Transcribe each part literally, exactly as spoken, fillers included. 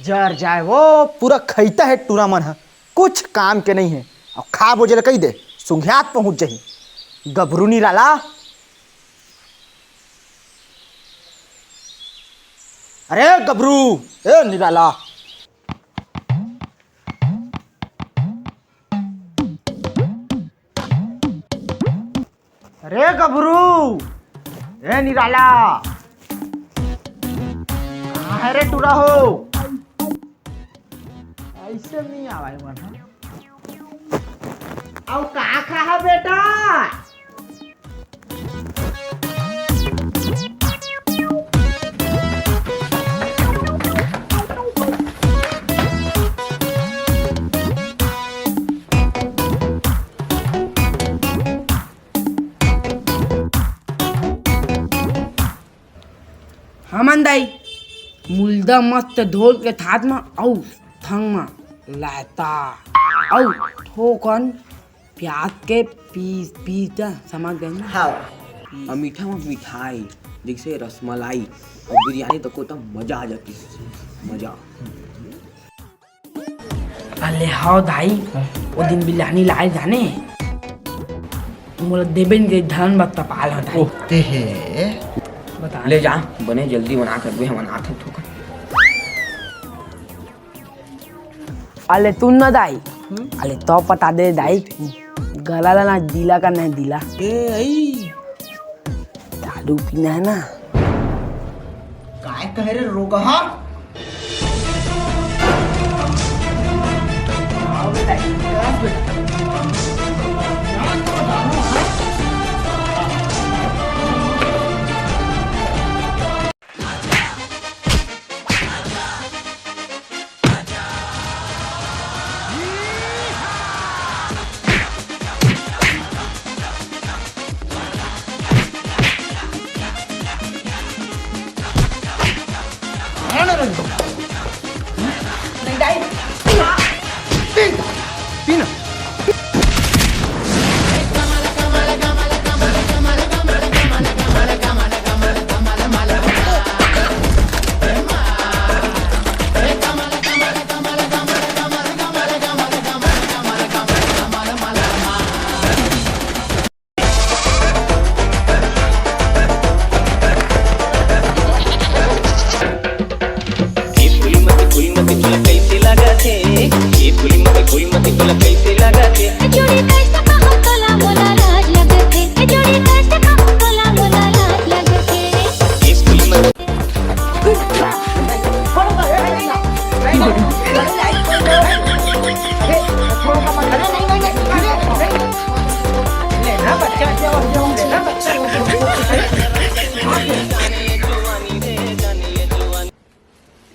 जर जाए वो, पूरा खैता हे टूरा मन ह, कुछ काम के नहीं हे। अउ खा बोजे ल कहि दे, सुंघियात पहुंच जाही। गबरू निराला, अरे गबरू, ए निराला। अरे गबरू, ए निराला, कहाँ है रे टूरा हो? ऐसे नहीं आवाए मन। अउ का खा है बेटा? हमन दाई, मुलदा मस्त ढोल के थात म अउ थंग म लायता अउ थोकन प्याज के पीस, पीस दा, समझ गए ना? हाँ। अउ मीठा म मिठाई, जैसे रसमलाई अउ बिरयानी, तो को तो मजा आ जाती, मजा। अले हव दाई, ओ दिन बिरयानी लाए जाने, मोला देबे नइ दे, धन बत्ता पाल ह दाई। ओते हे। बता। ले जा, बने जल्दी बना कर दे, हम अनाथ हन थोकन। अले तू ना दाई, हम्म? अले तो पता दे दाई, गला ला ना दिला का नहीं दिला। ए, आई। दारू पीना है ना? काय कहे रे रोगहा?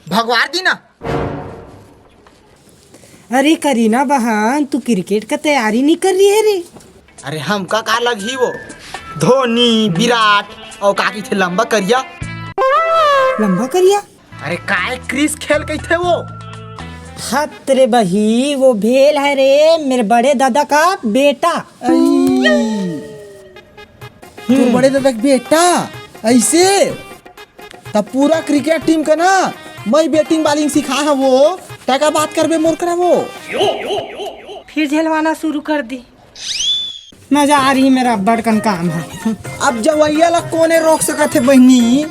भगवार दी ना। अरे करीना बहन, तू क्रिकेट का तैयारी नहीं कर रही है रे? अरे हमका का लगही वो धोनी, विराट अउ का कहिथे लंबा करिया। लंबा करिया? अरे काय क्रिस गेल कहिथे वो? हत रे बही, वो भेल है रे मेरे बड़े दादा का बेटा। आई। तोर बड़े दादा के बेटा ऐसे? तब पूरा क्रिकेट टीम का ना मैं बैटिंग बॉलिंग सिखाए हवो, तै का बात करबे मोर करा वो। फिर झेलवाना शुरू कर दी। मैं जा रही, मेरा अब्बड़ कन काम है। अब जवैया ला कोने रोक सकत हे बहिनी,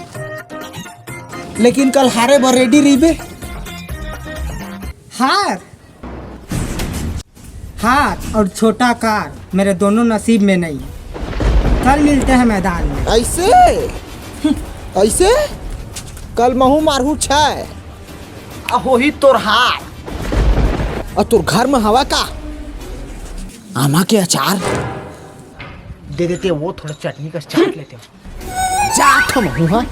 लेकिन कल हारे बर रेडी रहिबे। हार, हार और छोटा कार मेरे दोनों नसीब में नहीं है। कल मिलते हैं मैदान में। ऐसे? ऐसे? कल महू मारहू छै। आ होही तोर हार। आ तोर घर में हवा का? आमा के अचार? दे देते वो, थोड़ा चटनी का चाट लेते हो। जात हूँ, हाँ।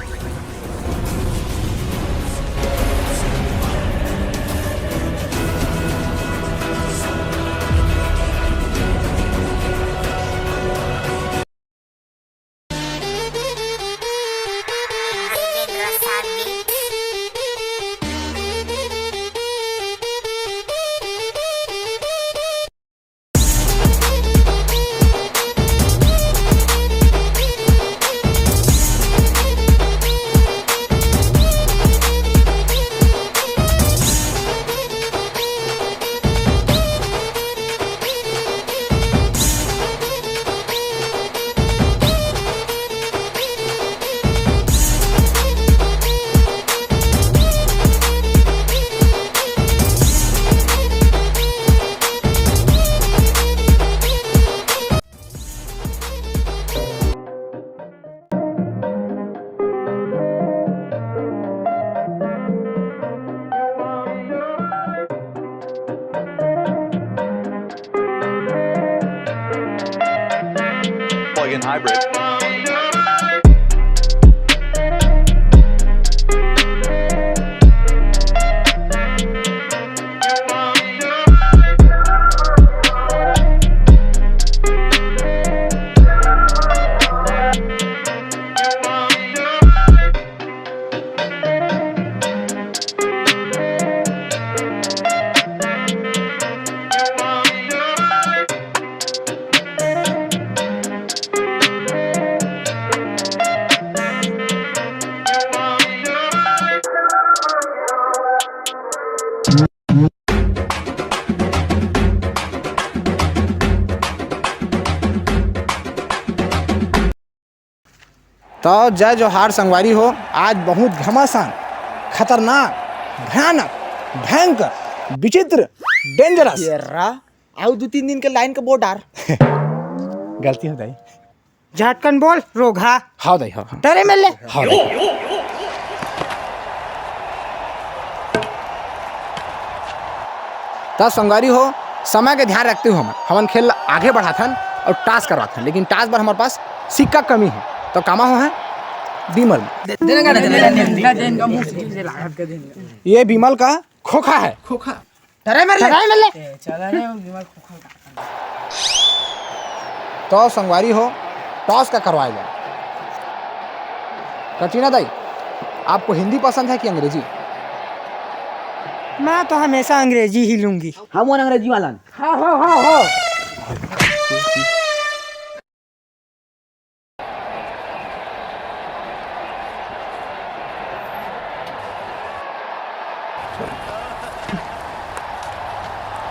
तो जय जोहार संगवारी हो, आज बहुत घमासान, खतरनाक, भयानक, भयंकर, विचित्र, डेंजरस। ये रा, आउ दू तीन दिन के लाइन के बोर्ड आर। गलती हो गई। झटकन बोल, रोगहा। हाँ दाई, हाँ, हाँ। डरे मिल ले। हाँ दाई। त संगवारी हो, समय के ध्यान रखते हुए हमन, हमन खेल आगे बढ़ाथन और टॉस करवाथन, लेकिन टॉस बर हमारे पास सिक्का कमी है, तो कामा हो है विमल। ये विमल का खोखा है। खोखा। डरे मिल ले। डरे मिल ले। तो संगवारी हो, टॉस का करवाया जाए। कटरीना दाई, आपको हिंदी पसंद है कि अंग्रेजी? मैं तो हमेशा अंग्रेजी ही लूंगी। हम वो अंग्रेजी वाला। हाँ, हाँ, हाँ, हाँ।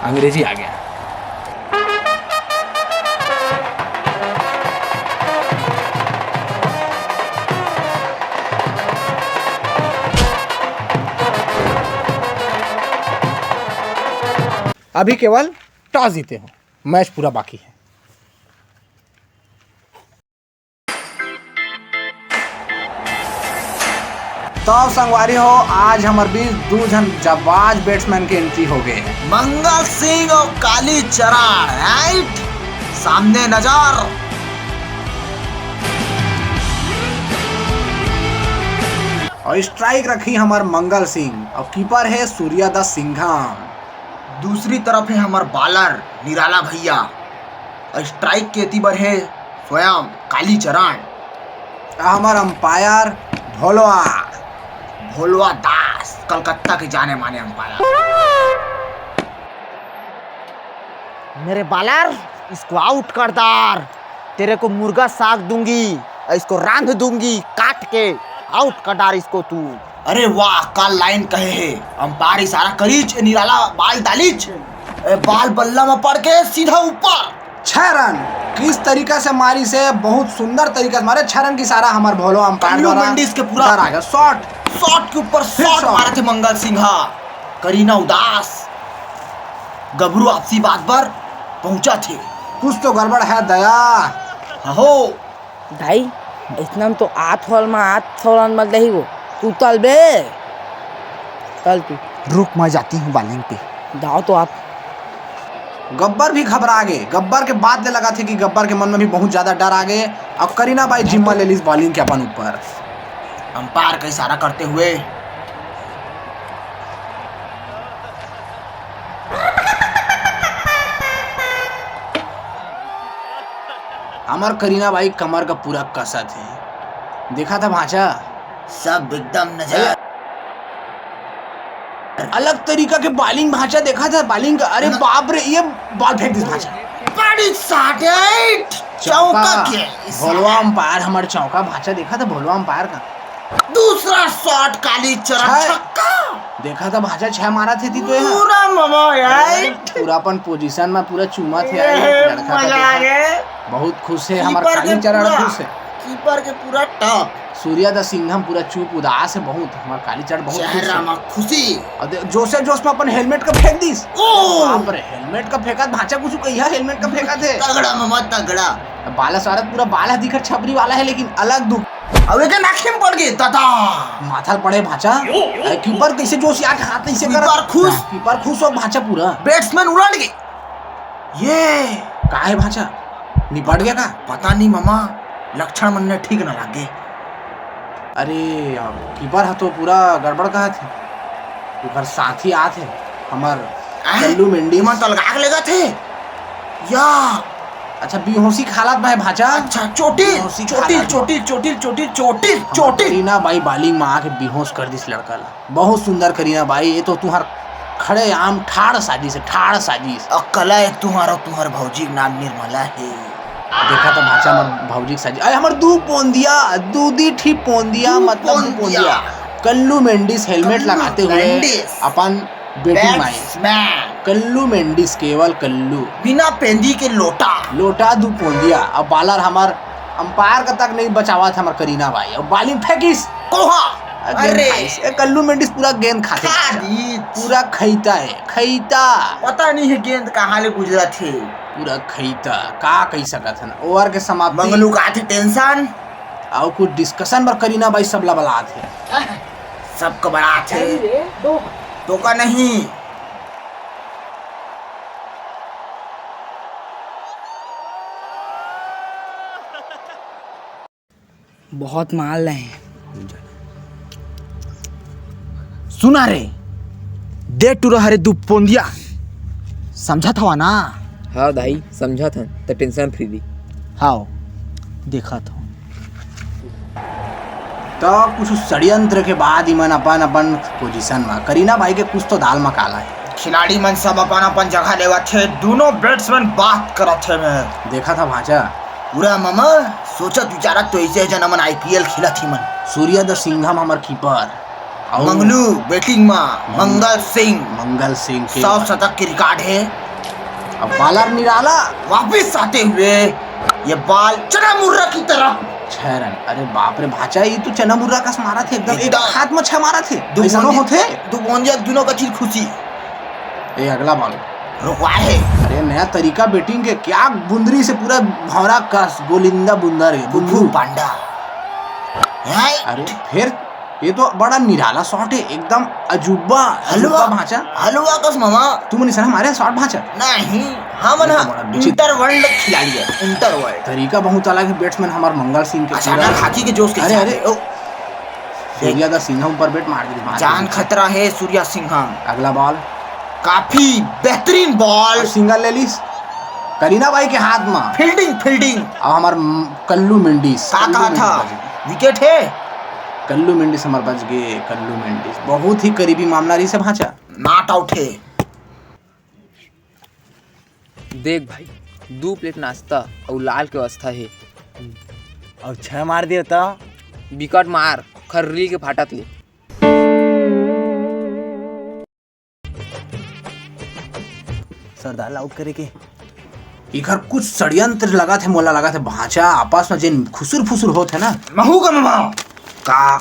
अंग्रेजी आ गया। अभी केवल टॉस जीते हो, मैच पूरा बाकी है। तो संगवारी हो, आज हमर बीच दू झन जाबाज बैट्समैन के एंट्री हो गए हैं। मंगल सिंह और काली चरण, राइट? सामने नजर। और स्ट्राइक रखी हमर मंगल सिंह और कीपर है सूर्या दा सिंघम। दूसरी तरफ है हमर बॉलर निराला भैया। और स्ट्राइक के एती बर है स्वयं काली चरण। हमर अंपायर भोलवा, भोलवा दास, कलकत्ता के जाने माने अंपायर। मेरे बॉलर, इसको आउट कर डार। तेरे को मुर्गा साग दूंगी, इसको रांध दूंगी काट के। आउट कर डार इसको तू। अरे वाह, का लाइन कहे हे। अंपायर इशारा करीच, ए निराला बाल डालीच। ए बाल बल्ला में पड़ के सीधा ऊपर। छह रन। किस तरीका से मारी से, बहुत सुंदर तरीका से मारे। छह रन की इशारा हमार भोलो अंपायर कल्लू द्वारा मंडिस के पूरा डर आ गया। शॉट। शॉट के ऊपर फिर शॉट शॉट। मारे थे मंगल सिंह। करीना उदास। गबरू आपसी बात पर पहुंचा थे। कुछ तो गड़बड़ है दया। हो। दाई, इतना में तो आत होल मा आत होलन मल दही वो। तू तल बे। तल तू। रुक, मैं जाती हूँ बॉलिंग पे। जाओ तो आप। गब्बर भी घबरा गे। गब्बर के बात ले लगा थे कि गब्बर के मन में भी बहुत ज्यादा डर आ गे। अब करीना बाई जिम्मा ले लीस बॉलिंग के अपन ऊपर। अंपायर का इशारा करते हुए। हमर करीना बाई कमर का पूरा कसत हे। देखा था भांचा? सब एकदम नजर। अलग तरीका के बॉलिंग भांचा देखा था, बॉलिंग का। अरे बाप रे, ये बॉल फेंक दिस भांचा। बड़ी शॉट है, चौका के। भोलवा अंपायर हमर चौका भांचा देखा था, भोलवा अंपायर का। दूसरा शॉट काली चरण छक्का। देखा था भांचा छह मारा थे ती तो यहाँ। पूरा ममा यार। पूरा अपन पोजीशन में पूरा चूमा थे यार, लड़का का मजा आ गया। बहुत खुश है हमार काली चरण, खुश है। कीपर के पूरा टॉप। सूर्या दा सिंघम पूरा चुप उदास है बहुत, हमार काली चरण बहुत खुश है। चेहरा में खुशी। और जोशे जोश में अपन हेलमेट का फेंक दीस। ओ! बाप रे, हेलमेट का फेंका भांचा कुछ कहिया हेलमेट का फेंका थे। तगड़ा ममा तगड़ा। बाला सारत पूरा बाला दिखर छपरी वाला है लेकिन अलग दुख। अब एक आँखी में पड़ गए दादा। माथा पड़े भांचा। अरे कीपर कैसे जोश यार हाथ ऐसे कर। कीपर खुश। कीपर खुश हो भांचा पूरा। बैट्समैन उलट गए। ये का है भांचा? निपट गया का? पता नहीं मामा। लक्षण मन ने ठीक न लागे। अरे, अब कीपर ह तो पूरा गड़बड़ कहत हे। ओकर साथी आत हे, हमर आय, कल्लू मेंडिस। इमन तो अलगा के लेगत हे। या। अच्छा, बेहोशी के हालत में हे भांचा। अच्छा, चोटिल, बेहोशी के चोटिल, हालत में। चोटिल, चोटिल, चोटिल, चोटिल, हमर चोटिल। करीना बाई bowling में आके बेहोश कर दिस लड़का ला। बहुत सुंदर करीना बाई, ये तो तुहर खड़े आम ठाड़ साजिश हे, ठाड़ साजिश। अउ कला हे तुहर, अउ तुहर भौजी के नाम निर्मला हे। देखा तो भांचा, हमर भौजी के साजिश। अरे, हमर दू पोंदिया, दू दी ठी पोंदिया, दू मतलब दू पोंदिया। पोंदिया। कल्लू मेंडिस helmet कल्लू लगाते हुए मेंडिस। अपन batting में आए। Batsman। कल्लू मेंडिस, केवल कल्लू। बिना पेंदी के लोटा। लोटा दू पोंदिया। अब bowler हमर umpire का तक नहीं बचावत, हमर करीना बाई। अब bowling फेंकिस। कोहा। अरे। खाइस। ए, कल्लू मेंडिस पूरा गेंद खाथे। खा दी। पूरा खैता हे, खैता। पता नहीं हे गेंद कहाँ ले गुजरत हे। पूरा खैता। का कही सकत हन? Over के समाप्ति। मंगलू का आथे tension। अउ कुछ discussion बर करीना बाई सबला बलात हे। सबका बलात हे। तो का नहीं। बहुत माल रहे। सुना रे, दे टुरा हरे दू पोंदिया, समझत हवा ना? हाँ दाई, समझत हन, त tension free ली। हाव, देखत हव। त कुछ षड्यंत्र के बाद इमन अपन, अपन position म, करीना बाई के कुछ तो दाल म काला हे। खिलाड़ी मन सब अपन, अपन जगह लेवत हे, दूनों batsman बात करत हे। मैं देखत हव भांचा, पूरा ममा सोचत विचारत तो ऐसे हे जन हमन I P L खेलत ही मन। सूर्या द सिंघम हमर कीपर। अउ मंगलू batting मा, मंगल सिंह। मंगल सिंह के सौ शतक के record हे। अब bowler निराला। वापिस आते हुए ये ball चना मुर्रा की तरह। छह run। अरे बाप रे भांचा, ये तो चना मुर्रा कस मारत हे एकदम। एकदम। एक हाथ में छह मारत हे। दू ऐसा नो बोंदिया, होथे? दू बोंदिया, दोनों का चीज खुशी। ए, अगला ball। रुकवा हे। अरे, नया तरीका batting के, क्या बुंदरी से पूरा भौरा कस, गोलिंदा बुंदर हे, कुंफू बुंदू। पांडा। हैं? अरे, फिर ये तो बड़ा निराला shot हे, एकदम अजूबा, हलवा, अजूबा भांचा। हलवा कस मामा। तुमन अइसन मारे shot भांचा? नहीं, हमन ये तो हा बड़ा विचित्र। Inter world खिलाड़ी हे, inter world। तरीका बहुत अलग हे batsman हमर मंगल सिंह के अचानक पूरा। हाथी के जोश के अरे, साथ। अरे, ओ। सूर्या दा सिंघम ऊपर bat मार दिस, मार जान दिस। खतरा हे सूर्या सिंघम। अगला ball। काफी बेहतरीन ball। अब single ले लिस करीना बाई के हाथ मा। Fielding, fielding। अब हमर म-, कल्लू मेंडिस, का कल्लू कहा मेंडिस था? बच गे। Wicket हे? कल्लू मेंडिस हमर बच गे, कल्लू मेंडिस। बहुत ही करीबी मामला रहिस हे भांचा। Not out हे। देख भाई, दू plate नाश्ता अउ लाल के व्यवस्था हे। अउ छह मार दियो त? बिकट मार, खर्री के फाटत ले। सरदार ला out करे के। इखर कुछ षड्यंत्र लगत हे, मोला लगत हे भांचा आपस में जेन खुसुर फुसुर होत हे ना। महू का ममा। का,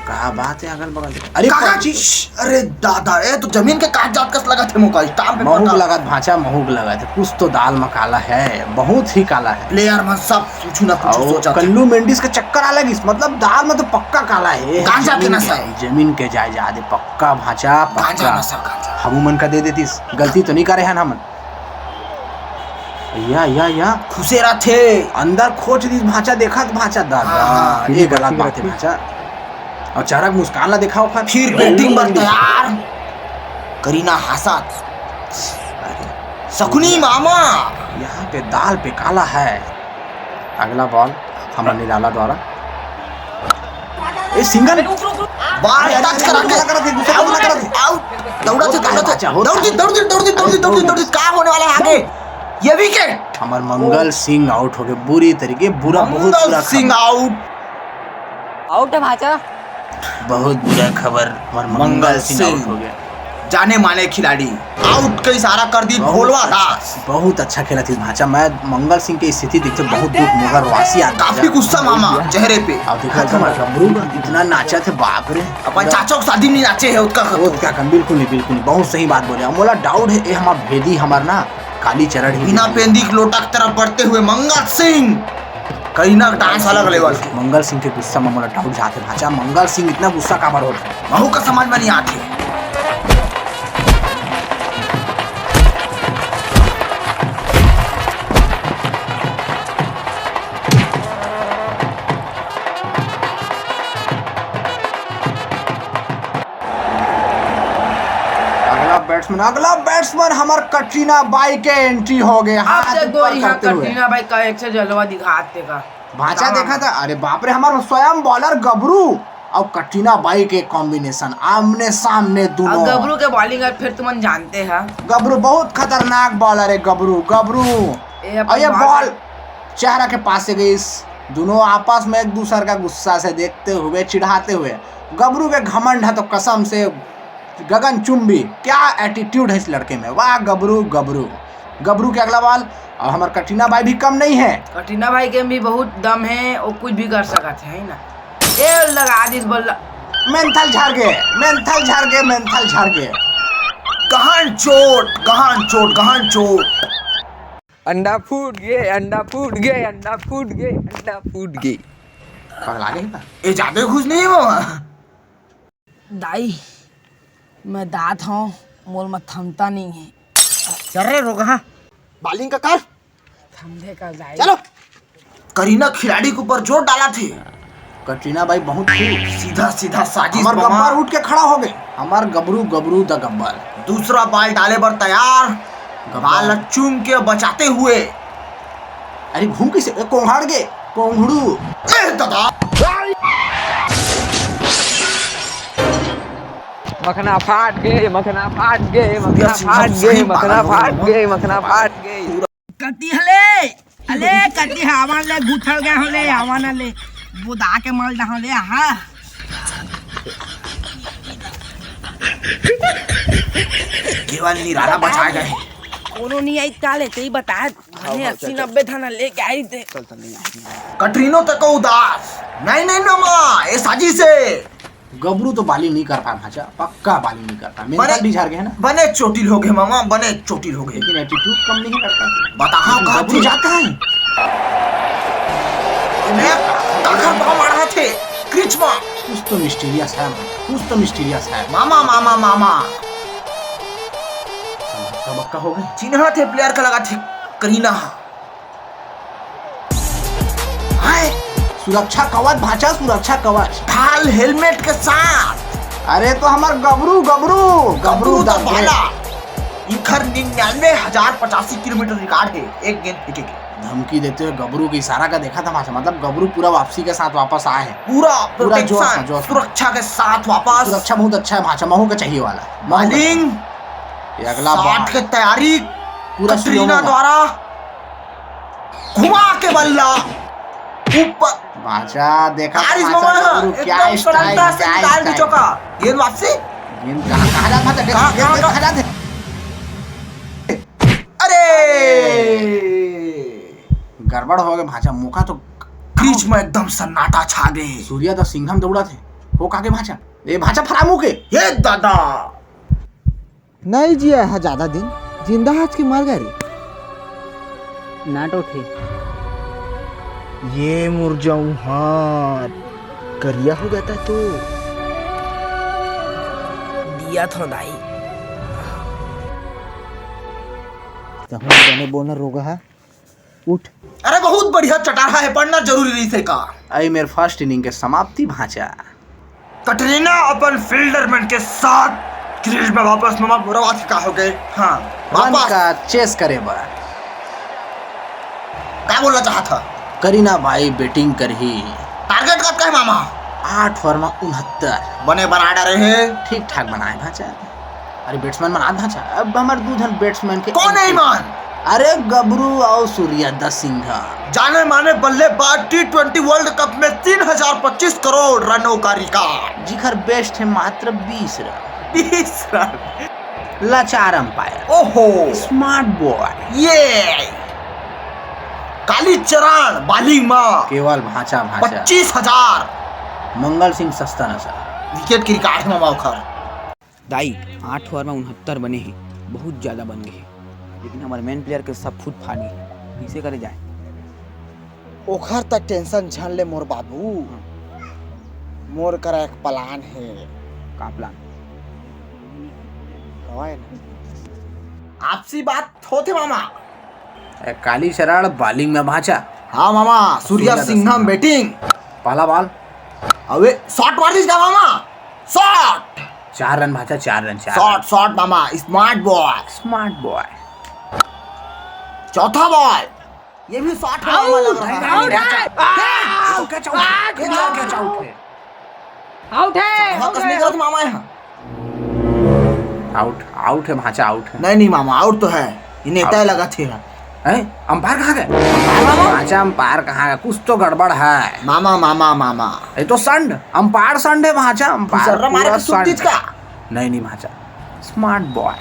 का बात हे अगल बगल? अरे काका, काची? अरे दादा, ए तो जमीन के कागजात कस लगत हे मोका, stamp paper महूक का। लगत भांचा, महूक लगत हे, कुछ तो दाल में काला हे, बहुत ही काला हे। Player मन सब कुछ ना कुछ अउ सोचत हे। कल्लू मेंडिस के चक्कर आ लगिस, मतलब दाल में तो पक्का काला हे। गांजा के जमीन नशा के, हे। जमीन के जायदाद हे, पक्का भांचा, गांजा पक्का। नशा, गांजा। हमू मन का दे देतिस, गलती तो नहीं करे हन हमन। या, या, या। खुसे रथे। अंदर खोच दिस भांचा, देखत भांचा, दादा। हाँ, हाँ, ये ठीक गलत बात हे भांचा। अउ चरक मुस्कान ला देखाव फिर। फिर batting बर तैयार। करीना हासत। अरे, शकुनी मामा। यहाँ पे दाल पे काला है। अगला ball हमर निराला द्वारा। ए, single। Ball अरे, touch अरे, करा के। गुस्सा करा के, गुस्सा करा के। Out, out। दौड़त हे, दौड़त हे। अच्छा, होता दौड़ दी, है। दौड़ दी, दौड़ दी, दौड़ दी, अरे, दौड़ दी, दौड़ दौड़ दी। का होने वाला है आगे? ये wicket। हमर मंगल सिंह out हो गए बुरी तरीके, बुरा, बहुत मंगल बुरा सिंह खबर। Out। Out है भांचा। बहुत बुरा खबर, हमर मंगल मंगल सिंह सिंह। Out हो गए। जाने माने खिलाड़ी। Out के इशारा कर दी बहुत भोलवा अच्छा, दास। बहुत अच्छा खेलत हे भांचा। मैं मंगल सिंह के स्थिति देखते बहुत दुख, मोर वासी आ काफी गया। गुस्सा मामा चेहरे पे। अब देखा था, मतलब, इतना नाचा थे, बाप रे। अपन चाचा के शादी में नाचे है, उसका खत्म। उसका खत्म, बिल्कुल नहीं, बिल्कुल नहीं। बहुत सही बात बोले। मोला doubt है, ये हमार भेदी, हमार ना काली चरण ही बिना भेदी। पेंदी के लोटा की तरफ बढ़ते हुए मंगल सिंह। कहीं ना dance अलग level के। मंगल सिंह के गुस्सा में मोला doubt जाथे भांचा, मंगल सिंह इतना गुस्सा काबर होत हे? महू का समझ में नहीं आथे। अगला बैट्समैन हमर कटरीना बाई के एंट्री हो गए। अब हाथ देखो ऊपर यहाँ करते हुए। कटरीना बाई का एक से जलवा दिखाते का। भांचा कहाँ? देखा था, अरे बाप रे, हमार स्वयं बॉलर गबरू और कटरीना बाई के कॉम्बिनेशन, आमने सामने अब दोनों। गबरू के बॉलिंग आज फिर तुमन जानते हैं। गबरू बहुत खतरनाक बॉलर है, गबरू, गबरू। ये अपन और ये बॉल बॉल चेहरा के पास से गई। दोनों आपस में एक दूसर का गुस्सा से देखते हुए, चिढ़ाते हुए। गबरू के घमंड है तो कसम से गगन चुंबी, क्या एटीट्यूड है इस लड़के में। वाह गबरू, गबरू। गबरू के अगला बॉल। और हमार कटरीना बाई भी कम नहीं है। कटरीना बाई के भी बहुत दम है, वो कुछ भी कर सकत है, है ना? ये लगा दिस बल्ला। मेंथल झाड़ गए, मेंथल झाड़ गए, मेंथल झाड़ गए। गहन चोट, गहन चोट, गहन चोट। अंडा फूट गए, अंडा फूट गए, अंडा फूट गए, अंडा फूट गए। पगला गए का? ये जादू कुछ नहीं है मामा। दाई, मैं दात हूँ, मोर में थमता नहीं है। चल रे रोगहा। बॉलिंग का कर। थमदे का दाई। चलो। करीना खिलाड़ी के ऊपर जोर डाला थे। कटरीना बाई बहुत खुश। सीधा सीधा साजिश हमार मामा। गब्बर उठ के खड़ा हो गए। हमार गबरू, गबरू द गब्बर। दूसरा बॉल डाले बर तैयार। गब्बर। बॉल चूम के बचाते हुए। अरे घूम कैसे? ए, कोंघाड़ के, कोंघड़ू। ए दादा। मखना फाट गए, मखना फाट गए, मखना फाट गए, मखना फाट गए, मखना फाट गए। कति हले, अले कति हवा ले गुथल गए होले, हवा न ले, बुदा के मल डहा ले, हाँ। केवल निराला बचा गए। कोनो नहीं आई काले, तेरी बता, हाँ, हाँ, अस्सी चल, चल। नब्बे धन लेके आई थे। चल, चल, नहीं आई। कटरीनो तक उदास। नहीं, नहीं, मामा, ये साजिश है। गबरू तो बॉलिंग नहीं कर पाए भांचा, पक्का बॉलिंग नहीं कर पाए। मेंथल भी झाड़ गए है ना। बने चोटिल हो गए मामा, बने चोटिल हो गए। लेकिन एटीट्यूड कम नहीं करता। बताओ लेकिन कहाँ गबरू थे? जाता है। मैं काखर पाँव मारा थे, क्रीज में। कुछ तो मिस्टीरियस है, कुछ तो मिस्टीरियस है। मामा, मामा, मामा। समक्का बक्का हो गए। चिन्हा थे प्लेयर का लगा थे करीना। हाय। सुरक्षा कवच भांचा, सुरक्षा कवच। ढाल हेलमेट के साथ। अरे तो हमार गबरू, गबरू, गबरू गबरू तो द ग्रेट। भाला। इखर निन्यानवे हजार पचासी किलोमीटर रिकॉर्ड है एक गेंद फेंके के। धमकी देते हुए गबरू के इशारा का देखा था भांचा, मतलब गबरू पूरा वापसी के साथ वापस आए हैं। पूरा पूरा जोश में, प्रोटेक्शन, जोश में। सुरक्षा के साथ वापस। सुरक्षा बहुत अच्छा है भांचा, महू का चाहिए वाला। महू का बॉलिंग। चाहिए। ये अगला शॉट बॉल। के तैयारी। पूरा कटरीना स्लो मोशन। द्वारा घुमा के बल्ला ऊपर। भांचा देखा यार, इस भांचा मोमेंट में गबरू, एकदम क्या स्टाइल, सरलता से क्या निकाल दी स्टाइल। चौका। गेंद वापसी। गेंद कहाँ, कहाँ जाता था? कहाँ, गेंद कहाँ, कहाँ कहाँ? जाते? अरे! गड़बड़ हो गए भांचा, मौका तो क्रीज में एकदम सन्नाटा छा गए। सूर्या तो सिंघम दौड़ा थे। हो कागे भांचा? ए भांचा फरामू के। ये दादा। नहीं जिया है ज्यादा दिन, जिंदा आज के मर गए रे। नाटो थे। ये मुरझाऊ हाथ करिया हो गया था तो। दिया था दाई। तहूँ जाने बोलना रोगा है। उठ। अरे बहुत बढ़िया चटारा है, पढ़ना जरूरी नहीं थे का? आई मेरे फर्स्ट इनिंग के समाप्ति भांचा। कटरीना अपन फील्डर मन के साथ क्रीज में वापस मामा बुरा बात का हो गए। हाँ, रन वापस। का चेस करे बर। का बोलना चाहत था? करीना बाई बैटिंग करही। टारगेट कतका है मामा? आठ ओवर में उनहत्तर। बने बना डारे हे। ठीक ठाक बनाए भांचा। अरे बैट्समैन मन आत भांचा, अब हमर दू झन बैट्समैन के कौन है entry। ईमान? अरे गबरू अउ सूर्या द सिंघम। जाने माने बल्लेबाज, टी ट्वेंटी वर्ल्ड कप में तीन हजार पच्चीस करोड़ रनों का रिकॉर्ड। जिखर बेस्ट है मात्र बीस रन। बीस रन। लाचार अंपायर। ओहो। स्मार्ट बॉय। ये कालीचरण बाली माँ। केवल भांचा भांचा। पच्चीस हजार। मंगल सिंह सस्ता नशा। विकेट के रिकॉर्ड में मौखर। दाई, आठ ओवर में उनहत्तर बने हे, बहुत ज्यादा बन गए हे, लेकिन हमर मेन प्लेयर के सब फुट फाड़ी, कइसे करे जाए? ओखर तक टेंशन झन ले मोर बाबू। हाँ। मोर करा एक प्लान हे। का प्लान? हवय ना। आपसी बात होथे मामा। ए, कालीचरण बॉलिंग में भांचा। हाँ मामा, सूर्या सूर्या सिंघम सिंघम। बैटिंग। पहला बॉल। अबे शॉट मार दीस का मामा? शॉट। चार रन भांचा, चार रन, चार शॉट, रन। शॉट मामा, स्मार्ट बॉय। स्मार्ट बॉय। चौथा बॉल, ये भी शॉट है मामा, लग रहा है। आउट है। Out, catch out, catch out, catch out है। आउट है, साला आउट कस है। निकलत मामा यहाँ। आउट, आउट है भांचा, आउट है। नहीं, नहीं मामा, आउट तो है, ये नेता आउट। लगा थे। हैं? अंपायर कहाँ गए? अंपायर मामा? भांचा, अंपायर कहाँ गए? कुछ तो गड़बड़ है। मामा, मामा, मामा। ये तो संड, अंपायर संड है भांचा, अंपायर सर्रा मारे पूरा के सुत्ती संड। का? नहीं, नहीं भांचा, स्मार्ट बॉय,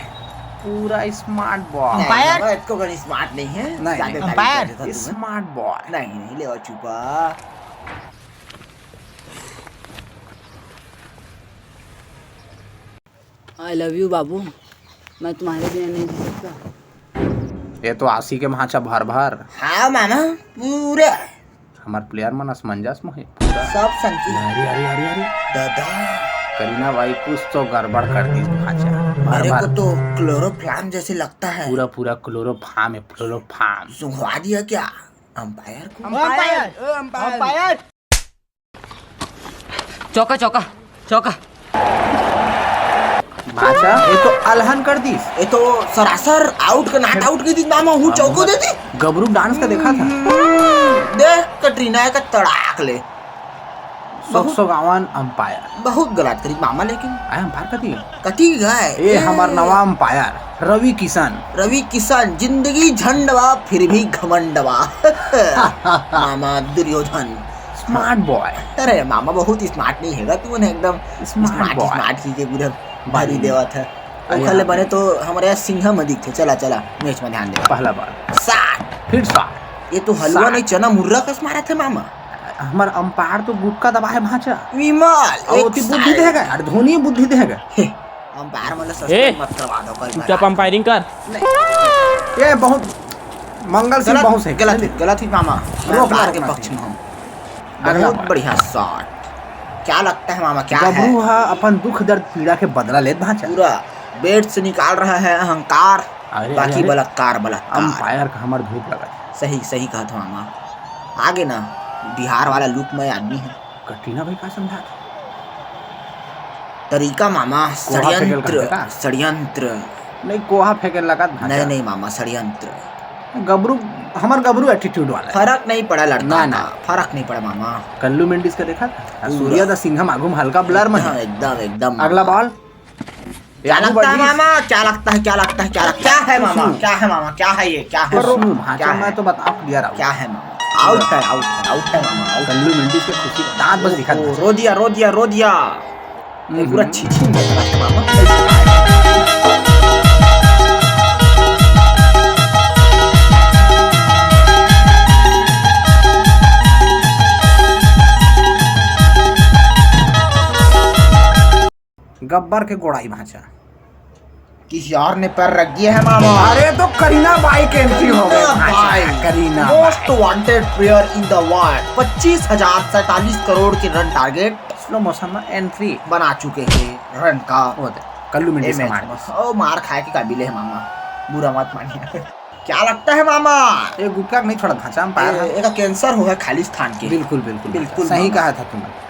पूरा स्मार्ट बॉय। नहीं, अंपायर? मामा, इतको कहीं स्मार्ट नहीं है, नहीं, ज्यादा नहीं। तारीफ अंपायर? कर देता तुम्हें। स्मार्ट बॉय। नहीं, नहीं, ले और छुपा। I love you बाबू, मैं तुम्हारे बिना नहीं जी सकता। ये तो आशिक है भांचा भर भर। हाँ मामा, पूरा। हमार प्लेयर मन असमंजस में है पूरा। सब संकी। अरे, अरे, अरे, अरे। दादा। करीना भाई, कुछ तो गड़बड़ कर दी भांचा। भर मेरे भर। को तो क्लोरोफॉर्म जैसे लगता है। पूरा, पूरा क्लोरोफॉर्म है, क्लोरोफॉर्म। सुंघवा दिया क्या अंपायर को? अंपायर, ओ अंपायर। चौका, चौका, चौका। भांचा, ये तो अलहन कर दीस। ये तो सरासर आउट का नाट आउट की दी मामा, हूँ चौको दे दी। गबरू डांस का देखा था। देख कटरीना का तड़ाक ले। सोग बहुत सोगावन अंपायर। बहुत गलत करी मामा, लेकिन आए अंपायर कती? कती गए? ए, हमार नवा अंपायर, रवि किशन। रवि किशन, जिंदगी झंड बा, फिर भी घमंड बा। मामा दुर्योधन। स्मार्ट बॉय। अरे मामा, बहुत स्मार्ट नहीं हैगा तू, ने एकदम स्मार्ट स्मार्ट, बॉय। स्मार्ट की के पूरा भरी देवा था। अरे ओखर ले हाँ। बने तो हमारे यहाँ सिंघम दिखथे। चला, चला, मैच में ध्यान दे। पहला बॉल। सात। फिर सात। ये तो हलवा सात। नहीं, चना मुर्रा कस मारा थे मामा। हमार अंपायर तो गुटका दबा है भांचा। विमल, और एक ओती बुद्धि साइड। देगा यार, धोनी बुद्धि देगा। हे, अंपायर मतलब ए, सस्पेंड मत करवा दो कल चुपचाप भरा। अंपायरिंग कर। ये बहुत मंगल सिंह गलत, बहुत सही। गलत है, गलत ही मामा। मैं रोक ला, अंपायर के रोक ला। पक्ष में हूँ। अगला बहुत बार। बढ़िया शॉट। क्या लगता है मामा, क्या है? गबरू हा अपन दुख दर्द पीड़ा के बदला लेत भांचा। पूरा बेड से निकाल रहा है अहंकार, अरे, बाकी अरे, अरे। बलात्कार, बलात्कार। अंपायर का हमार भूख लगा। सही, सही कहा था मामा। आगे ना, बिहार वाला लुक में आदमी है। कटरीना भाई का समझा था? तरीका मामा, कोहा फेंके ला षड्यंत्र, कहते का? षड्यंत्र। नहीं, कोहा फेंके लगा था। नहीं, नहीं मामा, षड्यंत्र। गबरू, हमार गबरू एटीट्यूड वाला है। फर्क नहीं पड़ा लड़का ना, ना। का, फर्क नहीं पड़ा मामा। कल्लू मेंडिस का देखा था? पूरा। सूर्या दा सिंघम आगू में हल्का ब्लर में एकदम, है। एकदम, एकदम अगला मामा। बॉल। क्या लगता है मामा? क्या लगता है? क्या लगता है? क्या लगता है? क्या है मामा? कुछ नहीं। क्या है मामा? क्या है ये? क्या है? पर रुक, क्या भांचा, है? मैं तो बता दिया रहा हूँ। क्या है मामा? आउट है, आउट है, आउट है मामा, आउट। कल्लू मेंडिस के खुशी का दांत बस दिखा ओहो, दे। रो दिया, रो दिया, रो दिया। ये पूरा हम्म। छीछी निकल रहा है मामा। गब्बर के गोड़ाई भांचा। किसी और ने पैर रख दिए है मामा। अरे तो करीना भाई के एंट्री हो गए करीना भांचा, भाई। Kareena most wanted player in the world. पच्चीस हजार सैंतालीस करोड़ के रन टारगेट स्लो मोशन में एंट्री बना चुके हैं रन का। वो दे, कल्लू मेंडिस का मैच मार में। ओ, मार खाए के काबिल है मामा, बुरा मत मानिए। क्या लगता है मामा? ये गुटखा नहीं छोड़ा भांचा, हम पाया ए, था। एक कैंसर हुआ है खालिस्तान के। बिल्कुल, बिल्कुल, बिल्कुल सही मामा। कहा था तुमने।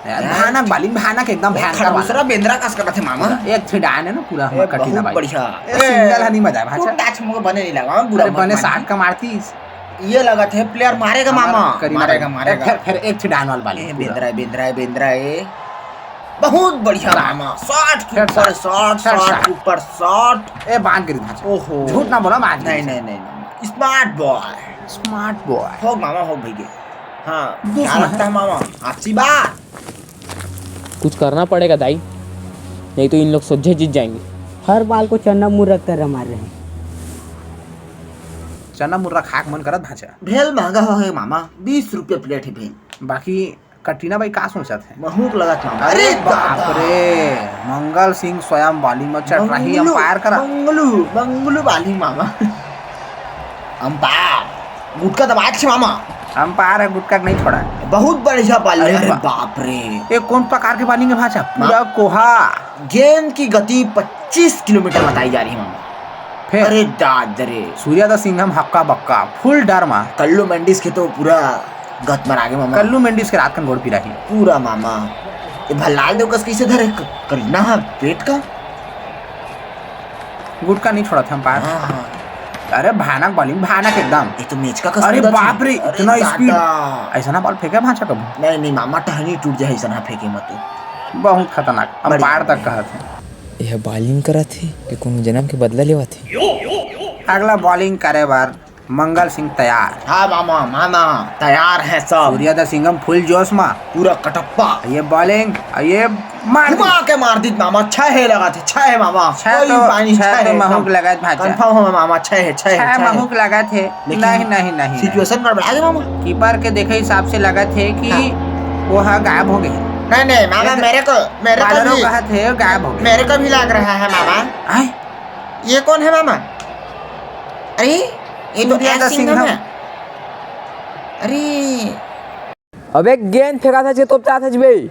यार, यार, भयानक बालिंग, भयानक एकदम भयंकर वाला। दूसरा बेंद्रा कस करत हे मामा। एक ठे डायन है ना पूरा ए, हमारा कटिना बहुत भाई। बढ़िया। ए, सिंगल हनी मजा है, भांचा। टच मुझे बने नहीं लगा, बुरा अरे, मत बने मान। साठ का मारती। ये लगत हे प्लेयर मारेगा हमारा मामा, करीना मारेगा, भाई। मारेगा। फिर, फिर एक ठे डायन वाला बालिंग ए, पूरा। बेंद्रा है, बेंद्रा है, बेंद्रा है। बहुत बढ़िया मामा, शॉट के फिर ऊपर शॉट, शॉट, फिर शॉट शॉट। के ऊपर शॉट। ए, बांध गिरी भांचा। ओहो। झूठ ना बोला, बांध गिरी। नहीं, नहीं, नहीं, नहीं। स्मार्ट बॉय। स्मार्ट बॉय। हो मामा, हो भैया। हाँ, दूसरा क्या लगता है। है मामा? अच्छी बात। कुछ करना पड़ेगा दाई, नहीं तो इन लोग सोझे जीत जाएंगे। हर बाल को चना मुर्रा कर मार रहे हैं। चना मुर्रा खाक मन करत भांचा। भेल महंगा हो है मामा, बीस रुपया प्लेट है भेल। बाकी कटीना भाई का सोचत है? महूक लगत मामा। अरे अरे बाप दादा। रे, मंगल सिंह स्वयं बॉलिंग में चट रही मंगलू, अंपायर करा। मंगलू, मंगलू बॉलिंग मामा। अंपायर, गुटका दबाए छे मामा। अंपायर है, गुटका नहीं छोड़ा है। बहुत बढ़िया बॉलिंग। अरे अरे बा- बाप रे। ये कौन प्रकार के बॉलिंग है भांचा? पूरा कोहा। गेंद की गति पच्चीस किलोमीटर बताई जा रही है मामा। फिर? अरे दाद रे। सूर्या दा सिंघम हक्का बक्का, फुल डर मा। कल्लू मेंडिस के तो पूरा गत मर आगे मामा। कल्लू मेंडिस के रात कन गोड़ पिराही। पूरा मामा। ये भल्लाल देव कस कइसे धरे क-, करीना ह पेट का? गुटका नहीं छोड़त हम पार। हाँ, हाँ। अरे भयानक bowling, भयानक एकदम। ये तो मेचका कस अरे कूदत हे। बाप रे, अरे इतना speed। दादा। ऐसा ना ball फेंके भांचा कभू। नहीं, नहीं मामा, टहनी टूट जाए ऐसा ना फेंके मत। बहुत खतरनाक। बढ़िया। Umpire तक कहत हे। यह bowling करत हे कि कोनो जन्म के बदला लेवत हे? अगला bowling करे बर मंगल सिंह तैयार। हाँ मामा, मामा, तैयार है सब। सूर्या दा सिंघम full जोश मा। पूरा कटप्पा। ये bowling, ये मार दी। घुमा के मार दी मामा, छह है लगा थे, छह है मामा। छह कोई तो, पानी, छह छह तो है, महूक एकदम। लगत भांचा। Confirm हो मामा, छह है, छह है, छह छह है। महूक लगत हे। लेकिन नहीं, नहीं, नहीं, नहीं। Situation गड़बड़ा गया मामा। Keeper के देखे हिसाब से लगत हे कि हाँ। वो हा गायब हो गए। नहीं, नहीं, मामा, ये तो मेरे को, मेरे को bowler भी, कहत हे गायब हो गए। मेरे को भी लग रहा है मामा। आय? ये कौन है मामा? अरे, ये तो सूर्या दा सिंघम सिंघम। है। अरे। अबे गेंद फेंका था जे तोप चाहत हच बे।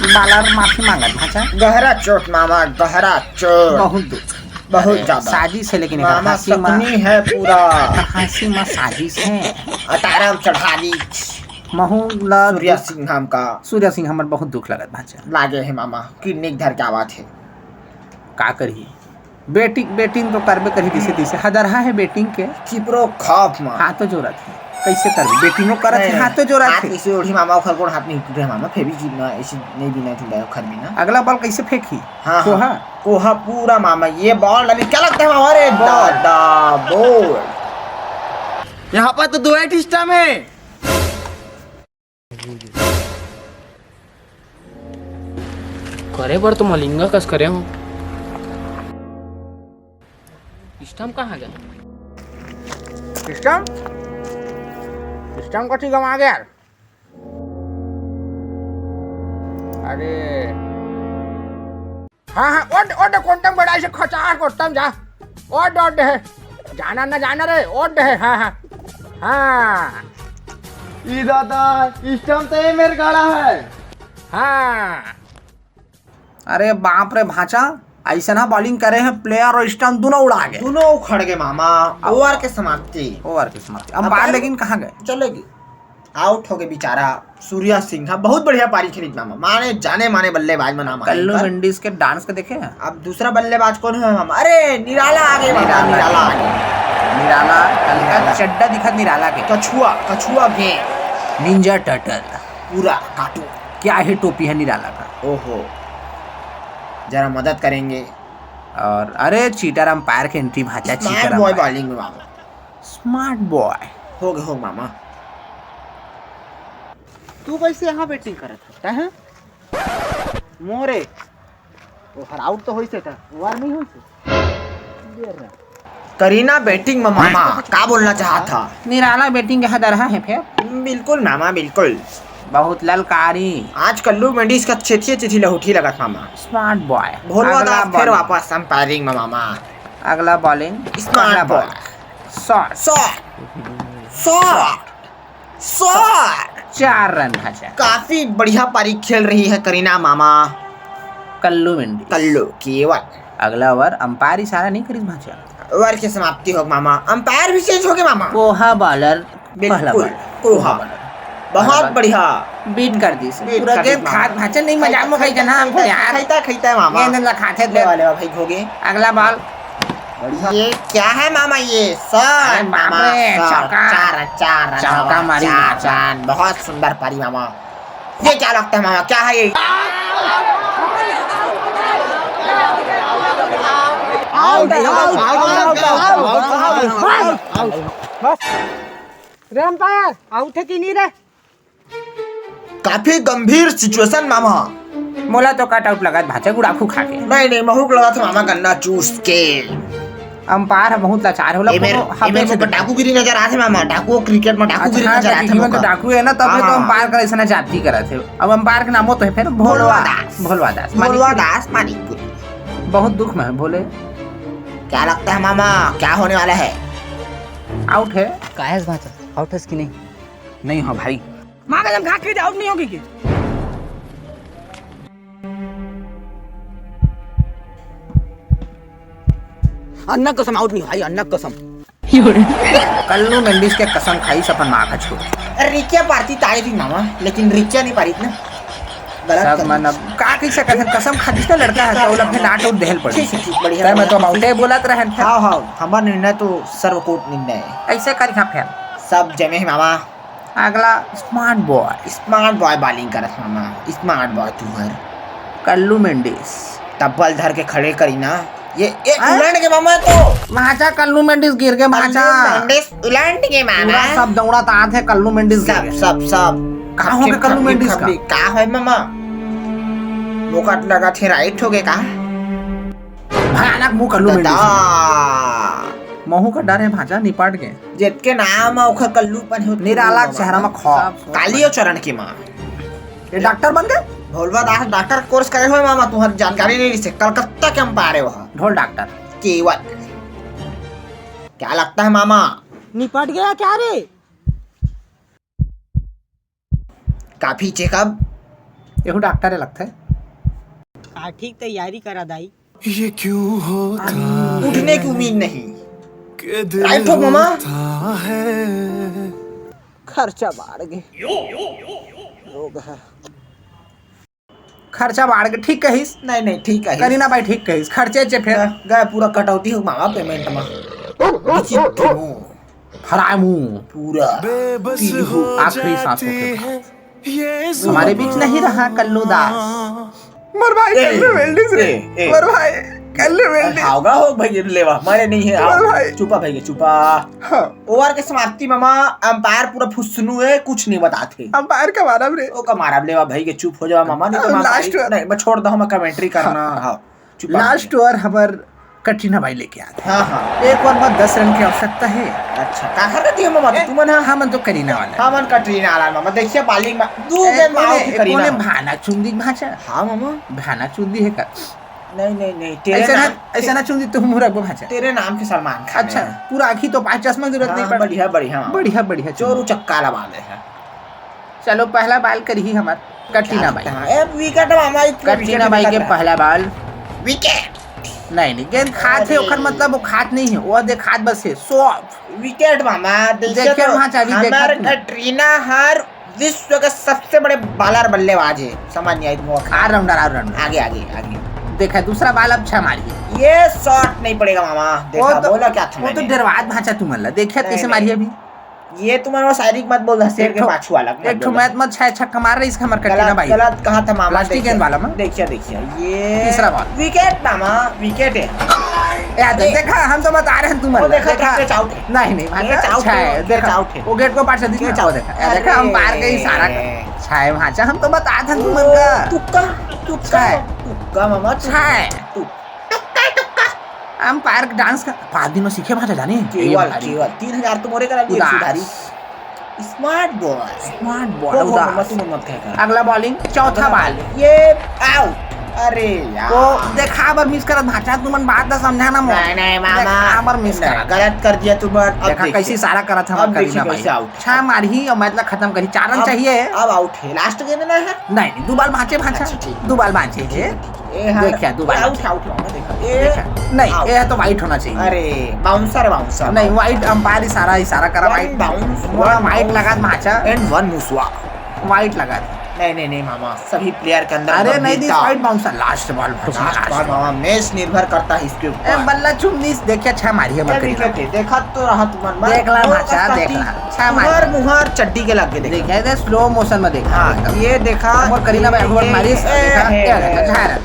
Bowler माफी मांगत भांचा। गहरा चोट मामा, गहरा चोट। बहुत दुख। बहुत अरे, ज्यादा। साजिश है लेकिन एकर मामा हंसी मा, शकुनी है पूरा। एकर हंसी मा साजिश है। अटारम चढ़ा दी। महू ला सूर्या सिंघम का। सूर्या सिंघम बर बहुत दुख लगत भांचा। लागे है मामा, kidney धर के आवत है। का करही? Batting, batting तो करबे करही जैसे तैसे। हदरहा है batting के। चिपरो खौफ मा। हाथों जोरत हे। कैसे करबे? Batting वो करत हे, नहीं, हाथों जोरत हाथ हे। कैसे ओढ़ी मामा, ओखर गोड़ हाथ नहीं टूटे मामा, फेर भी जीतना, ऐसे नहीं बिना टूटा ओखर बिना। अगला ball कैसे फेंकही? हाँ, कोहा? हाँ। कोहा पूरा मामा, ये ball डाली, क्या लगता है मामा? अरे ball। दादा, ball। यहाँ पर तो दो ही stump है। करे बर तो मलिंगा कस करे हो। Stump कहाँ गया? Stump? Stump कथी गवा गया यार? अरे। हाँ, हाँ, ओड, ओड, कोंटम बड़ा से खचा, कोंटम जा। ओड, ओड है। जाना ना जाना रे, ओड है, हाँ, हाँ। हाँ। ई दादा, stump तो ये मेर गाड़ा है। हाँ। अरे बाप रे भांचा, ऐसन हा bowling करे हे, player और stump दोनों उड़ा गए। दोनों उखड़ गए मामा। अब over के समाप्ति। Over के समाप्ति। अब umpire लेकिन कहाँ गए? चले गए। Out हो गए बेचारा सूर्या सिंह, बहुत बढ़िया पारी खेलिस मामा, माने जाने माने बल्लेबाज मन नाम हे कल्लू इनकर। मेंडिस के dance के देखे हैं? अब दूसरा बल्लेबाज कौन है मामा? अरे निराला आ गए मामा, निराला। निराला आ गए। निराला, हल्का निराला। चड्डा दिखत निराला के। कछुआ, कछुआ के। Ninja Turtle। पूरा cartoon। क्या ही टोपी है निराला का। ओहो, जरा मदद करेंगे। और अरे cheater umpire के entry भांचा, smart cheater boy umpire। Bowling में मामा। Smart boy। हो गए, हो मामा। तू कैसे यहाँ batting करत हस, हैं? मोरे, ओहर out तो होइस हे, त over नहीं होइस हे। करीना batting में मामा, का बोलना चाहत हा? निराला batting के हदरहा है फेर। बिल्कुल मामा, बिल्कुल। बहुत ललकारी। आज कल्लू मेंडिस का चेथिया चेथी लहुटी लगत मामा। Smart boy। भोलवा अगला दास फेर ball। वापस umpiring में मामा। अगला bowling, smart अगला ball। Ball। Shot। Shot। Shot। Shot। चार run भांचा। काफी बढ़िया पारी खेल रही है करीना मामा। कल्लू मेंडिस। कल्लू केवल। अगला over, umpire इशारा नहीं करिस भांचा। Over के समाप्ति हो मामा, umpire भी change हो गए मामा। कोहा bowler, बिल्कुल, पहला ball। कोहा। Bowler। बहुत बढ़िया। Beat कर दिस। Beat पूरा कर गेंद दिस मामा। खात भांचा नहीं, मजाक में कही जाना हमको यार। खैता, खैता है मामा। गेंद ला खाते थे। ले वाले भाई हो गए। अगला ball। बढ़िया। ये क्या है मामा ये? Shot, अरे बाप मामा, रे, shot। चौका। चार, चार run चौका मामा, मारी चार मामा। Run। बहुत सुंदर पारी मामा। ये क्या लगता है मामा, क्या है ये? Out, out, out, out। बस। रे umpire, out है कि नहीं रे? काफी गंभीर situation मामा। मोला तो cut out लगत भांचा गुड़ाखू खा के। नहीं, नहीं, महूक लगत मामा गन्ना चूस के। Umpire ह बहुत लाचार हे, ओला एमे, कोनो एमे हबे से को डाकूगिरी नजर आथे मामा, डाकू cricket में डाकूगिरी अच्छा, नजर आथे जीवन तो मोका। डाकू है ना, तब हाँ, तो हाँ। Umpire का ऐसा जाति करत हे। अब umpire के नामो तो है फिर भोलवा भोलवा दास। दास। भोलवा दास, भोलवा पानीपुरी। दास पानीपुरी। बहुत दुख में है भोले। क्या लगता है मामा, क्या होने वाला है? Out है। काहे भांचा, out है कि नहीं? नहीं हो भाई। माँ कसम खा के out नहीं होगी कि? अन्ना कसम out नहीं भाई, अन्ना कसम। कल्लू मेंडिस के कसम खाइस अपन माँ का छोड़। अरे रिकिया पारती तारे भी मामा, लेकिन रिकिया नहीं पारित ना। गलत सब कर मन अब का कहि सकत हन, कसम खा दिस ना लड़का ह, त ओला फेर लात उत देहल पड़ी। ठीक, ठीक, बढ़िया, तै मैं तो बढ़िया। बाउटे बोलत रहन फेर। हाँ, हाँ, हमर निर्णय तो सर्वकोट निर्णय है। ऐसे करिहा फेर। सब जमे हे मामा। अगला smart boy। Smart boy bowling करत मामा, smart boy तुहर। कल्लू मेंडिस। तब्बल धर के खड़े करी ना। ये, ये हाँ? उलट के मामा तो। भांचा कल्लू मेंडिस गिर गे, कल्लू भांचा। मेंडिस उलट के मामा। पूरा सब दौड़त आत हे, कल्लू मेंडिस गिर सब, गे। सब, सब। का हो गे खप्पी, कल्लू खप्पी, मेंडिस का? खप्पी। का होय मामा? मोका तो लगत हे right हो गे का? भयानक मुंह कल्लू मेंडिस। दादा। महू का डर हे भांचा, निपट गे। जेतके नाम हे ओखर कल्लूपन हे, ओतके निराला मुंह चेहरा मामा। म खौफ। काली अउ चरण के माँ। ये डॉक्टर बन गे? भोलवा दास डॉक्टर कोर्स करे होय मामा, तुहर जानकारी नइ रिहिसे, कलकत्ता के अंपायर हे वह। ढोल डॉक्टर। केवल। क्या लगता है मामा? निपट गया क्या रे? काफी चेकअप। एहू डॉक्टर हे लगथे। हाँ, ठीक तैयारी करा दाई। ये क्यों होता है उठने की उम्मीद नहीं। कि दिल राइट हो मामा। होता है। खर्चा बाढ़ गे। लोग है। खर्चा बाढ़ गे, ठीक कहिस। नहीं, नहीं, ठीक कहिस। करीना बाई ठीक कहिस, खर्चे चे फेर। गए, गए पूरा कटौती हो मामा पेमेंट में। विचित्र मुंह। हराए मुंह। पूरा। बेबस पीली हो हो आखिरी सांस जाती होके है ये हमारे बीच नहीं रहा कल्लू दास। मोर भाई ए, कल्लू मेंडिस रे। ए, ए। मोर भाई कल्लू मेंडिस। हावगा हो भाई, लेवा, हमारे नहीं है, हाव। मोर भाई। चुपा भाई, चुपा। हाँ। ओवर के समाप्ति मामा, अंपायर पूरा फुसनू हे, कुछ नहीं बताथे। अंपायर का मारब रे। ओ का मारब लेवा भाई के, चुप हो जावा मामा, नहीं तो अब मामा लास्ट सारी, ओवर। नहीं, मैं छोड़ दो, हम कमेंट्री करना, हाँ। हाँ, चुपा लास्ट भाई। ओवर हमर कटरीना बाई लेके आत हे। हाँ, हाँ। एक ओवर में दस रन की आवश्यकता हे। अच्छा, काखर का दिया मामा, ए, तुमन हा? हमन तो करीना वाला। हमन कटरीना वाला मामा, देखिए बॉलिंग में दू ए, गेंद में कोने, आउट ही करीना। कोने भाना चुंदी भांचा? हाँ मामा। भाना चुंदी हे का? नहीं, नहीं, नहीं, तेरे ऐसे ना, नाम ऐसे ना चुंदी तुम मुरब्बो भांचा। तेरे नाम के सलमान खान अच्छा, है। पूरा आँखी तो पाँच चश्मा की जरूरत हाँ, नहीं पड़ा। बढ़िया, बढ़िया। बढ़िया, बढ़िया, चोर चुंदी। उचक्का लगा दे है। चलो, पहला बॉल करही हमर कटरीना बाई। हाँ, ए, विकेट मामा, इतना कटरीना विकेट बाई के निकल रहा है। पहला बॉल। विकेट। नहीं, नहीं, गेंद खात हे, अरे। ओखर मतलब वो खात नहीं हे, वो देखात बस हे, शो ऑफ। विकेट मामा, देखिए देखिए तो वहाँ चाबी देखा हमार तुमने। कटरीना हर विश्व के सबसे बड़े बॉलर बल्लेबाज हे, समझ नहीं आई तुमको। Allrounder, allrounder. आगे, आगे, आगे। देखा, दूसरा बॉल अब छह मारी। ये शॉट नहीं पड़ेगा मामा, देखा, वो तो, बोला क्या था वो तो मैंने? डरवात भांचा तुमन ला, देखिए नहीं, कैसे नहीं। मारी अभी। ये तुम्हारा शायरी मत बोल, शेर एक के ठो, पाछू वाला मत एक ठो बोल। मैच मत छह छक्का मार रही, इसका हमर कटरीना गलत, बाई। गलत कहा था मामा, प्लास्टिक देखिए। गेंद वाला में। देखिए, देखिए, ये तीसरा बॉल। विकेट मामा, विकेट है। यार, ये देखा, हम तो बता रहे हैं तुमन वो ला, देखा, देखा। कैच आउट है। नहीं, नहीं, भाई, कैच आउट छह है, है, कैच देखा। आउट है। वो गेट को पार से दिख कैच रहा, आउट। देखा, देखा, हम बाहर के इशारा कर। अरे। छह भांचा, हम तो बता रहे हैं तुमन का। तुक्का, तुक्का, छह। तुक्का मामा, तुक्का। छह। तुक्का। अंपायर डांस का पाँच दिन में सीखे भांचा जाने। केवल, ए भाई। केवल तीन हजार तो मोरे करा लिए उदास। सुधारी। स्मार्ट बॉय। स्मार्ट बॉय, हो, हो, उदास। मत, मत, मत कह कर। अगला बॉलिंग, चौथा बॉल। ये आउट। अरे यार। तो देखा, अब मिस करत भांचा, तुमन बात ला समझा ना मोर। नहीं, नहीं, मामा। देखा, अब मिस नहीं, करत। गलत कर दिया तुमन। अब देखा, देखिए। कैसे इशारा करत हम अब देखिए करीना भाई। कैसे आउट। छह मारही और मैच ला खत्म करी। चार रन अब, चाहिए। अब आउट है। लास्ट गेंद ना है। नहीं, नहीं, दो बॉल बांचे, भांचा। अच्छा, ठीक। दो बॉल बांचे ठीक है, है। ठीक है। ए, हाँ, देखा, दो बॉल आउट, बांचे। आउट, आउट, देखा। देखा। नहीं, हाँ। ये तो वाइट होना चाहिए। अरे, बाउंसर है, बाउंसर, नहीं, बाउंसर। वाइट, अंपायर इशारा, इशारा करा, वन वाइट। बाउंस, वहाँ वन वाइट बाउंस। लगा, भांचा। And one मुसवा। वाइट लगा। नहीं, नहीं, नहीं, मामा, सभी प्लेयर के अंदर अरे, नहीं दी, गंभीरता। वाइट बाउंसर, लास्ट बॉल, भांचा, लास्ट लास्ट बॉल, बॉल। मामा, मैच निर्भर करता है इसके ए, ऊपर। बल्ला चुम दी, देखिए, छह मारी है, मत करिए। देखा तो रहा तुम्हार, देख ला, और भांचा, देख ला। छह मारी। मुहार, मुहार चड्डी के लग के देखा। देखा, ये स्लो मोशन में देखा। हाँ, ये देखा। और करीना भाई, ये, और मारिस, ये, देखा, ये, क्या देखा, ये। झारा।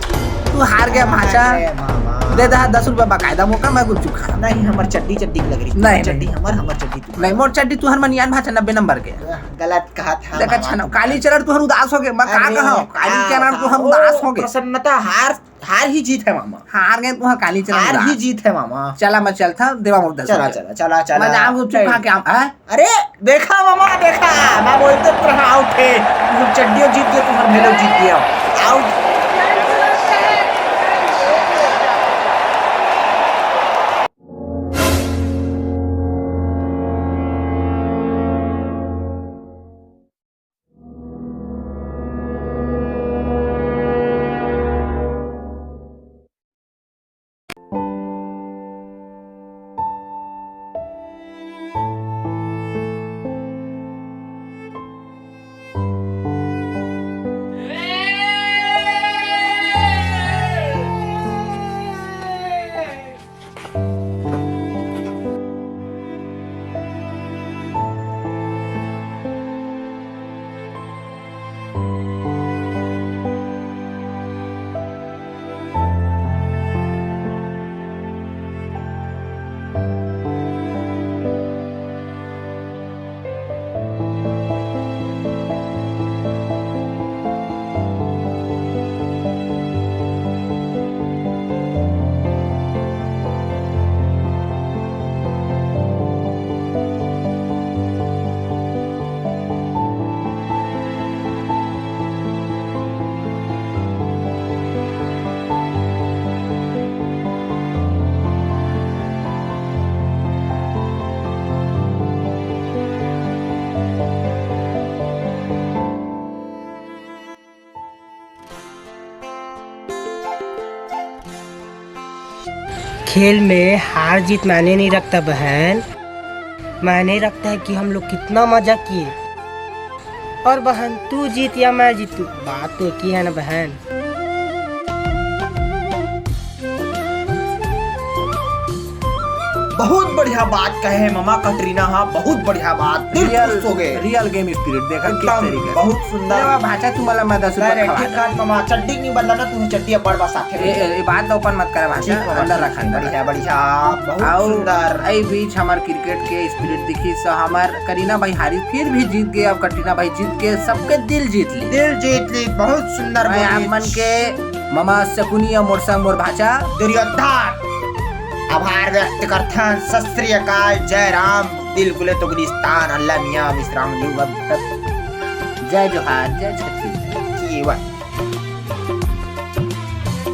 तू हार गया, भांचा। अरे मामा। दे दे दस रुपया बकायदा मोका, मैं गुपचुप खा। नहीं, हमर चड्डी, चड्डी लग रही। नहीं, चड्डी नहीं। हमर, हमर चड्डी तू। नहीं, मोर चड्डी तू हर मनियान भांचा नब्बे नंबर के। गलत कहा था देखा, मामा। छनो, काली चरण तू हर उदास हो गए, मैं का अरे, कहा हूँ? काली आ, चरण तू हर ओ, उदास हो गए। प्रसन्नता हार हार ही जीत है मामा। हार गए तुहां काली चरण हार उदास। ही जीत है मामा। चला मैं चलता देवा मुर्दा चला, से। चला, चला, चला। मैं जाऊं गुपचुप खा के आऊं, हैं? अरे, देखा मामा, देखा। मैं बोलते तो रहा आउट है। तुम चड्डियों जीत गए, तुम्हारे भेलो जीत गया। आउट। खेल में हार जीत मायने नहीं रखता बहन, मायने रखता है कि हम लोग कितना मजा किए। और बहन, तू जीत या मैं जीतू, बात तो एक ही है ना बहन। बहुत बढ़िया बात कहे हे ममा कटरीना, हाँ, बहुत बढ़िया बात, दिल खुश हो गए। रियल गेम स्पिरिट देखा किस एकदम तरीके से। बहुत सुंदर। ले बा भाचा, तू मला मैदा से अरे खवा ठीक दे। बात ममा, चड्डी नहीं बदला ना, तू चड्डी अब बड़ बसा ए, ए, ए बात ला ओपन मत करा भाचा, ठीक बाबा, अंदर ठीक, रखा अंदर। बढ़िया बढ़िया, बहुत आओ, सुंदर। ए बीच हमार क्रिकेट के स्पिरिट दिखी, सो हमार करीना भाई हारी फिर भी जीत गए। अब कटरीना भाई जीत के सबके दिल जीत ली। दिल जीत ली, बहुत सुंदर मैं आप बोली। मन के ममा शकुनी या मोर संग मोर भाचा। दुर्योधन, आभार व्यक्त करथन। सत श्री अकाल, जय राम, दिल गुले तो गुलिस्तान, अल्लाह मियाँ विश्राम लू अब जय जोहार, जय छत्तीसगढ़। जीवन।